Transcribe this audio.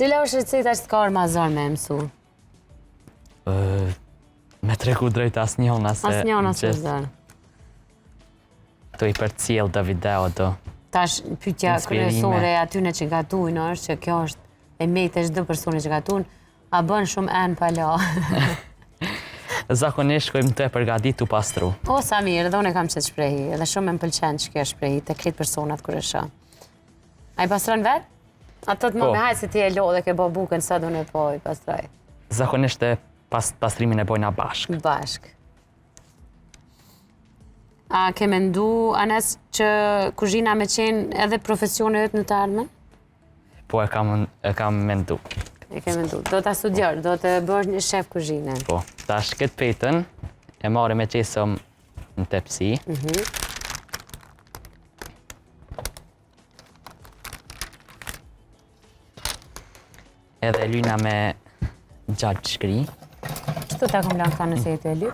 Cila është receta që t'ka ardhë ma zor me e mësu? Me tregu drejt asnjona se... Asnjona s'është zor. Tu i përcjell do video do. Tash pyetja kryesore e atyne që gatujnë është që kjo është e metë e çdo personi që gatun, a bën shumë enë pa la? Zakonisht shkojmë tu e përgatit tu pastru. O, sa mirë, edhe unë e kam qëtë shprehi, edhe shumë më pëlqen që kjo shprehi, te krejt personat kur e shoh. A i pastron vetë? A të të më po. me hajtë se ti e lo dhe ke bo bukën, sa du në po i pastroj? Zakonisht e pas, pastrimin e bojna bashkë. Bashkë. A ke mendu, Anes, që kuzhina me qenë edhe profesioni yt në të ardhmen? Po, e kam, e kam mendu. E ke mendu. Do ta studiosh, do të bësh një shef kuzhine. Po, tash këtë petën e marrim e qesim në tepsi. Mm -hmm. Edhe e lyna me gjalpë të shkri. Qëtu ta kom lanë këta nëse je tu e ly?